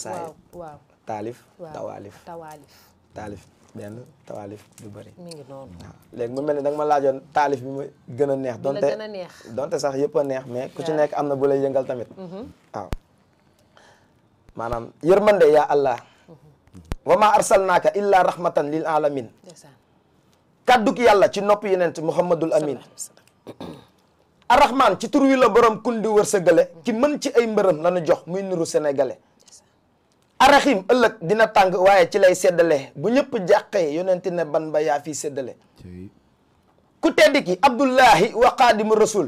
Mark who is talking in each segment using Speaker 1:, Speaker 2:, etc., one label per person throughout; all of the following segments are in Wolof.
Speaker 1: waaw
Speaker 2: taalif
Speaker 1: tawaalif
Speaker 2: taalif benn tawaalif du bëri.
Speaker 1: mi ngi noonu.
Speaker 2: waaw léegi mu mel ni da nga ma laajoon taalif bi ma gën a neex. donte sax yëpp a neex mais ku ci nekk am na bu lay yëngal tamit. waaw maanaam yërmande yaa Allah. wa ma arsalnaaka illa rahmatan lil alamin. kadduk yàlla ci nopp yenent Muhammadul Amin. arrahman ci tur wi la borom kundi wërsëgale ki mën ci ay mbërëm la nu jox muy niru sénégalais. arahim ëllëg dina tàng waaye ci lay seddale bu ñëpp jàqee yonenti ne ban ba yaa fii séddale ku tedd ki abdullahi wa qaadimu rasul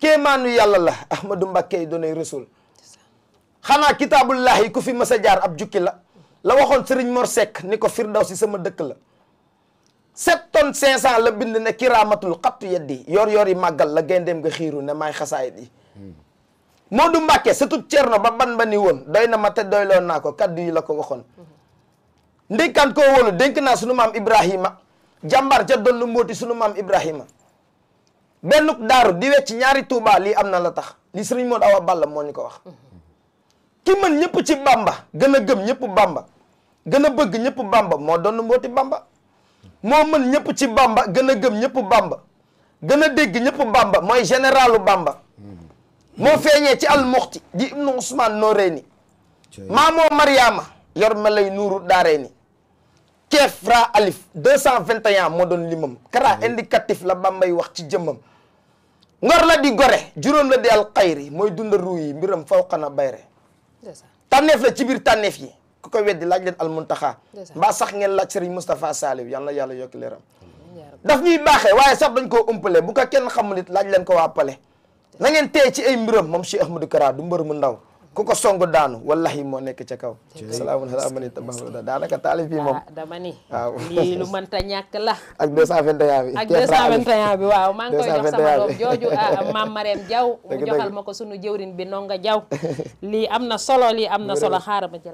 Speaker 2: kéemaanu yàlla la ahmadu mbakke yi doonay rasul xanaa kitaabullahi ku fi mës a jaar ab jukki la waxoon sëriñ Mor Seck ni ko firdaw si sama dëkk la 7 tonnes 500 la bind ne kiraamatul xattu yeddi yor yor yi màggal la gayndeem nga xiiru ne maay xasaayit yi Moodu Mbàkke sëtub Cerno ba ban ba ni woon doy na ma te doyloon naa ko kaddu yi la ko waxoon ndénkaan koo wóolu dénk naa sunu maam Ibrahima jàmbaar ca doon lu mbóoti sunu maam Ibrahima bennuk daaru di wecc ñaari Tuuba lii am na la tax li sëriñ Moodu Awa Balla moo ñu ko wax ki mën ñëpp ci Bamba gën a gëm ñëpp Bamba gën a bëgg ñëpp Bamba moo doon mbooti Bamba moo mën ñëpp ci Bamba gën a gëm ñëpp Bamba gën a dégg ñëpp Bamba mooy généralu Bamba moo feeñee ci almuxti di ibnu Usmaan Nooreeni maamoo Mariama yor ma lay nuuru daareeni keef fra alif 221 moo doon limam kara indicatif la Bambay wax ci jëmmam ngor la di gore juróom la di alxayri mooy dunda ruu yi mbiram fawqana bayre tànneef la ci biir tànneef yi ku ko weddi laaj leen almuntaxa mbaa sax ngeen laaj Serigne Moustapha Saliou yal na yàlla yokk leeram daf ñuy baaxee waaye sax dañ koo umpale bu ko kenn xamul it laaj leen ko waa pale na ngeen tey ci ay mbiram moom Cheikh Ahmadou Kara du mbër mu ndaw ku ko song daanu wallahi moo nekk ca kaw salaamun ala man ittaba'a daanaka taalif yi moom
Speaker 1: dama ni
Speaker 2: waaw
Speaker 1: lii lu mënta ñàkk la
Speaker 2: ak 221 bi
Speaker 1: ak 221 bi waaw maa ngi koy jox sama doom jooju maam Marème Diaw mu joxal ma ko sunu jëwrin bi Ndonga Diaw lii am na solo xaaral ma jël